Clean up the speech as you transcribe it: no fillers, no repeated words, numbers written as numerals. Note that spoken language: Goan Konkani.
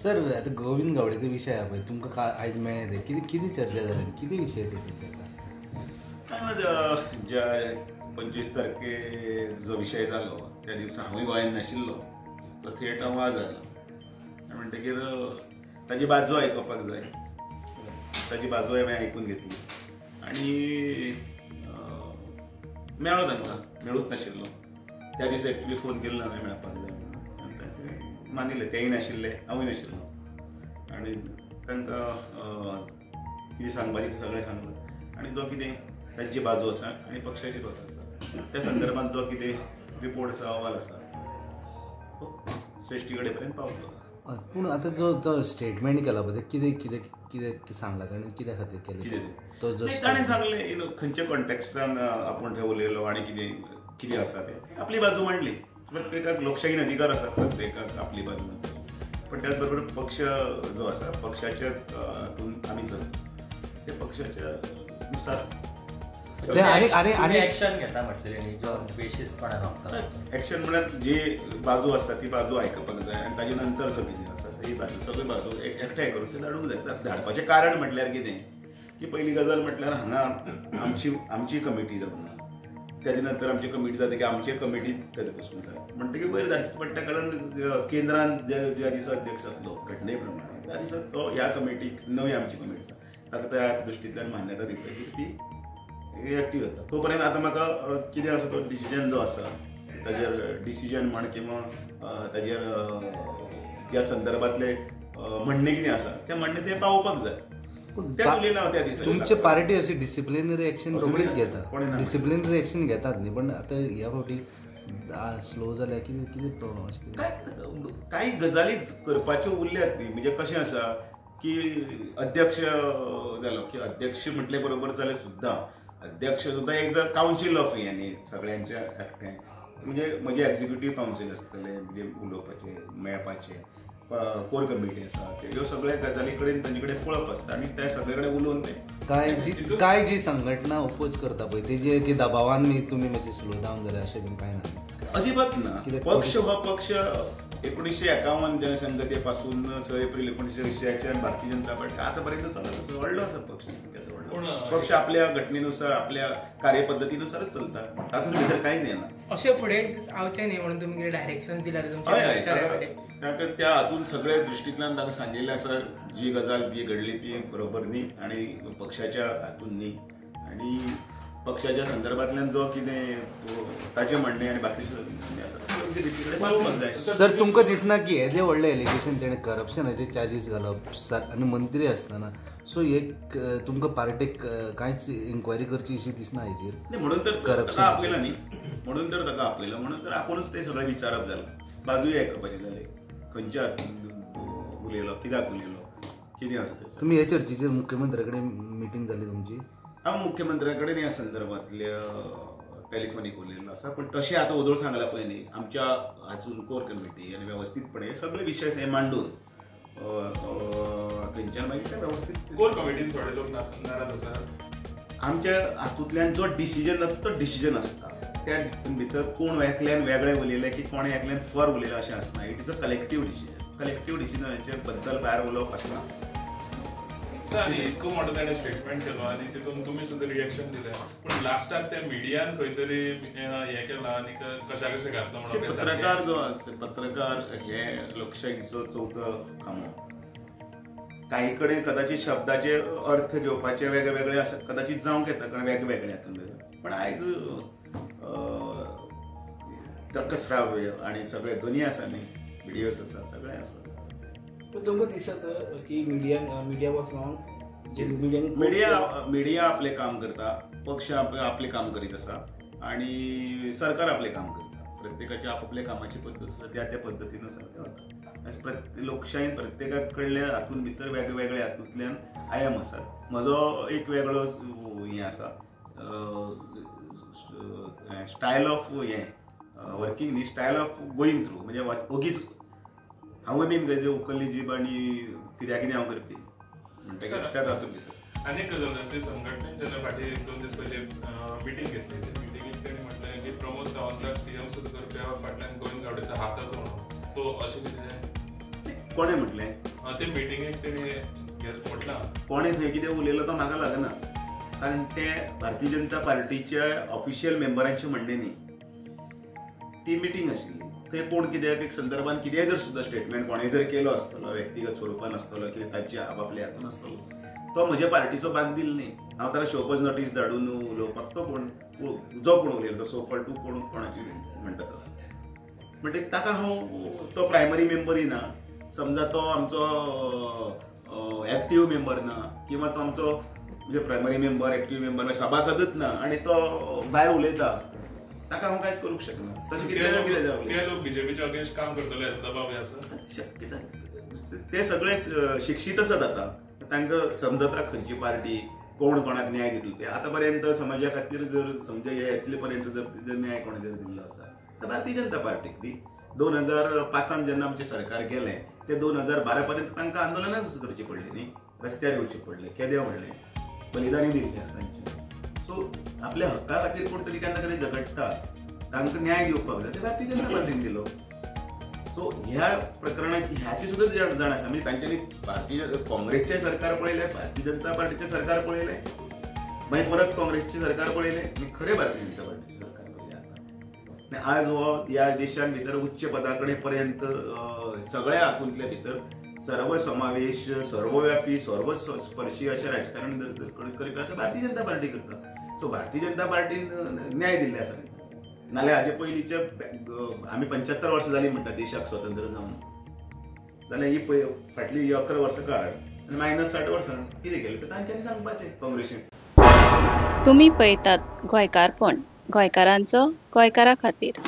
सर आतां गोविंद गावडेचो विशय आहा पळय, तुमकां आयज मेळ्ळें तें कितें कितें चर्चा जाली, कितें विशय ते आता? ज्या 25 तारखे जो विशय जालो त्या दिसा हांवूय गोंयांत नाशिल्लो, तो थेट हांव वाज जालो म्हणटकीर ताजी बाजू आयकुपाक जाय, ताजी बाजू हांवें आयकून घेतली आनी मेळ्ळो तांकां, मेळूच नाशिल्लो त्या दिसा. एक्चुली फोन केल्लो हांवें मेळपाक जाय म्हणून, आनी तांचें मानिल्लें, तेय नाशिल्ले हांवूय नाशिल्लो आनी तांकां कितें सांगपाचें तें सगळें सांगलें आनी जो कितें तांची बाजू आसा आनी पक्षाची बाजू आसा त्या संदर्भात जो कितें रिपोर्ट आसा, अहवाल आसा, तो श्रेश्ठी कडेन पर्यंत पावतलो. पूण आतां जो जो स्टेटमेंट केला पळय, कितें कितें कितें सांगलां ताणें, कित्या खातीर केलें कितें तो जो ताणें सांगलें, खंयच्या कॉन्टेक्स्टान आपूण थंय उलयलो आनी कितें कितें आसा तें आपली बाजू मांडली. प्रत्येकाक लोकशाहीन अधिकार आसा प्रत्येकाक आपली बाजू मांडली, पण त्याच बरोबर पक्ष जो आसा पक्षाच्या हातून आमी चलता, त्या पक्षाच्या नुसार आनी एक्शन घेता म्हटलें न्ही, जो बेशिस्तपणान वागता. एक्शन म्हळ्यार जी बाजू आसा ती बाजू आयकपाक जाय आनी ताजे नंतर जो कितें आसा ती बाजू सगळी बाजू एकठांय करून ते धाडूंक जाय. धाडपाचें कारण म्हटल्यार कितें की पयली गजाल म्हटल्यार हांगा आमची आमची कमिटी जावंक ना, ताजे नंतर आमची कमिटी जाता की आमचे कमिटीत ताजे बसूंक जाय म्हणटकीर वयर धाडचें पडटा, कारण केंद्रान ज्या दिसा अध्यक्ष जातलो घटने प्रमाणे त्या दिसा तो ह्या कमिटीक नवी आमची कमिटी आसा ताका त्या दृश्टींतल्यान मान्यता दितकीर ती एक्टीव जाता. तो पर्यंत आतां म्हाका कितें आसा तो डिसिजन जो आसा ताजेर डिसिजन म्हण किंवा ताजेर त्या संदर्भातले म्हणणें कितें आसा तें म्हणणें तें पावोवपाक जाय. तुमचे पार्टी अशी डिसिप्लिनरी एक्शन रोखडीच घेता, डिसिप्लिनरी एक्शन घेतात न्ही, पण आतां ह्या फावटी स्लो जाल्या कितें कितें प्रॉब्लम? कांय गजाली करपाच्यो उरल्यात न्ही, म्हणजे कशें आसा की अध्यक्ष जालो की अध्यक्ष म्हटले बरोबर जाल्यार सुद्दां अध्यक्ष सुद्दां एक कावन्सील ऑफ हें न्ही सगळ्यांच्या एकठांय, म्हणजे म्हजें एक्झिक्युटीव कावन्सील आसतलें, म्हणजे उलोवपाचें मेळपाचें, कोर कमिटी आसा, ह्यो सगळ्या गजाली कडेन तांचे कडेन पळोवप आसता आनी त्या सगळे कडेन उलोवन ते काय जी संघटना ओपोज करता पळय तेजे की दबावान तुमी मातशें स्लो डावन जाले अशें बीन कांय ना? अजिबात ना. पक्ष हो पक्ष 1951 जनसंघते पासून 6 एप्रिल 1980 भारतीय जनता पार्टी आतां पर्यंत चलत आसा, व्हडलो आसा पक्ष. पक्ष आपल्या घटनेनुसार आपल्या कार्यपद्धतीनुसारच चलता, तातूंत भितर कांयच येना. अशें फुडें आवचें न्ही म्हणून तुमी कितें डायरेक्शन दिला तुमच्या? त्या हातून सगळे दृश्टींतल्यान ताका सांगिल्लें आसा जी गजाल ती घडली ती बरोबर न्ही आनी पक्षाच्या हातून न्ही, आनी पक्षाच्या संदर्भांतल्यान जो कितें ताचें म्हणणें आनी बाकी म्हणणें आसा. सर तुमकां दिसना की हेजें व्हडलें एलिगेशन तेणें करप्शनाचे चार्जीस घालप आनी मंत्री आसतना, सो एक तुमकां पार्टीक कांयच इन्क्वायरी करची अशी दिसना हेजेर? म्हणून तर ताका आपयला न्ही, म्हणून तर ताका आपयलो, म्हणून तर आपुणूच तें सगळें विचारप जालें, बाजूय आयकपाची जाली, खंयच्या उलयलो, कित्याक उलयलो, कितें आसा तें. तुमी हे चर्चेचेर मुख्यमंत्र्या कडेन मिटींग जाली तुमची? हांव मुख्यमंत्र्या कडेन ह्या संदर्भांतल्या टेलिफोनीक उलयल्लो आसा, पूण तशें आतां ओदोळ सांगलां पळय न्ही, आमच्या हातून कोर कमिटी आनी वेवस्थीतपणे सगळे विशय ते मांडून थंयच्यान मागीर ते वेवस्थीत कोर कमिटीन थोडे लोक नाराज आसात. आमच्या हातूंतल्यान जो डिसिजन जाता तो डिसिजन आसता, त्या भितर कोण एकल्यान वेगळें उलयलें की कोण एकल्यान फर उलयलें अशें आसना. It is a collective decision, collective डिसिजनाचे बद्दल भायर उलोवप आसना. आनी इतको मोठो ताणें स्टेटमेंट केलो आनी तितून तुमी सुद्दां रिएक्शन दिलें, पूण लास्टाक त्या मिडियान खंय तरी हें केलां आनी कशा कशें घातलां म्हणून. पत्रकार जो आसा, पत्रकार हे लोकशाहीचो चवथो खांबो. काही कडेन कदाचित शब्दाचे अर्थ घेवपाचे वेगळे वेगळे आसा, कदाचित जावंक येता कारण वेगवेगळे हातून, पण आयज तर्कश्राव्य आनी सगळे दोनी आसा न्ही, विडियोज आसा, सगळें आसा. तुमकां दिसत की media was wrong? Media आपलें काम करता, पक्ष आपलें काम करीत आसा आनी सरकार आपलें काम करता. प्रत्येकाच्या आपापल्या कामाची पद्दत आसा, त्या त्या पद्दतीनुसार ते वता. लोकशाहीन प्रत्येका कडल्या हातून भितर वेगवेगळे हातूंतल्यान आयाम आसात. म्हजो एक वेगळो हें आसा स्टायल ऑफ हें वर्किंग न्ही, स्टायल ऑफ गोईंग थ्रू, म्हणजे ओगीच हांवूय बीन खंय उखल्ली जीब आनी कित्याक कितें हांव करपी म्हणटकीर त्या तातूंत भितर. आनी एक गजाल, ते संघटनेन जेन्ना फाटीं 1-2 दीस पयलीं मिटींग घेतली, ते मिटिंगेक तेणी म्हटलें की प्रमोद सावंताक सीएम सुद्दां करप्या फाटल्यान गोविंद गावडेचो हात आसा म्हणून, सो अशें कितें? कोणें म्हटलें ते मिटिंगेक तेणी म्हटलां कोणें थंय कितें उलयलो तो म्हाका लागना, कारण ते भारतीय जनता पार्टीच्या ऑफिशियल मेंबरांचें म्हणणें न्ही, ती मिटींग आशिल्ली. थंय कोण कित्याक एक संदर्भान कितेंय जर सुद्दां स्टेटमेंट कोणें जर केलो आसतलो, व्यक्तिगत स्वरुपान आसतलो कितें ताचे आपापले हातून आसतलो, तो म्हज्या पार्टीचो बांदील न्ही. हांव ताका शोकॉज नोटीस धाडून उलोवपाक तो कोण जो कोण उलयलो तो सो कॉल्ड तूं कोण कोणाची म्हणटा तो म्हणटकीर ताका हांव तो प्रायमरी मेंबरय ना, समजा तो आमचो एक्टीव मेंबर ना किंवा तो आमचो म्हणजे प्रायमरी मेंबर एक्टीव मेंबर सभासदच ना आनी तो भायर उलयता, ताका हांव कांयच करूंक शकना. तशें कितें कितें जावं ते लोक बीजेपीच्या अगेन्स्ट काम करतले आसता बाबा आसा शक्यता. ते सगळेच शिक्षीत आसात आतां, तांकां समजता खंयची पार्टी कोण कोणाक न्याय दितलो ते. आतां पर्यंत समाजा खातीर जर समजा हे इतले पर्यंत जर न्याय कोणें जर दिल्लो आसा तर भारतीय जनता पार्टीक ती 2005 जेन्ना आमचें सरकार गेलें ते 2012 पर्यंत तांकां आंदोलनाच करचीं पडलीं न्ही, रस्त्यार येवचें पडलें, केदें व्हडलें बलिदानी दिल्लें आसा तांचें. सो आपल्या हक्का खातीर कोण तरी केन्ना तरी झगडटा, तांकां न्याय दिवपाक जाय, ते भारतीय जनता पार्टीन दिलो. सो ह्या प्रकरणाची ह्याची सुद्दां जाण आसा. म्हणजे तांच्यांनी भारतीय काँग्रेसचें सरकार पळयलें, भारतीय जनता पार्टीचें सरकार पळयलें, मागीर परत काँग्रेसचें सरकार पळयलें आनी खरें भारतीय जनता पार्टीचें सरकार पळयलें आतां. आनी आज हो ह्या देशान भितर उच्च पदा कडेन पर्यंत सगळ्या हातूंतल्या भितर सर्वसमावेश, सर्वव्यापी, सर्वस्पर्शी अशें राजकारण जर करपी आसा भारतीय जनता पार्टी करता. सो भारतीय जनता पार्टीन न्याय दिल्ले आसा. नाल्यार हाजे पयलींचे आमी 75 वर्सां जालीं म्हणटा देशाक स्वतंत्र जावन, जाल्यार ही पळय फाटली 11 वर्सां काड आनी मायनस 60 वर्सां कितें केलें तें तांच्यांनी सांगपाचें काँग्रेसीन. तुमी पळयतात गोंयकारपण, गोंयकारांचो गोंयकारा खातीर.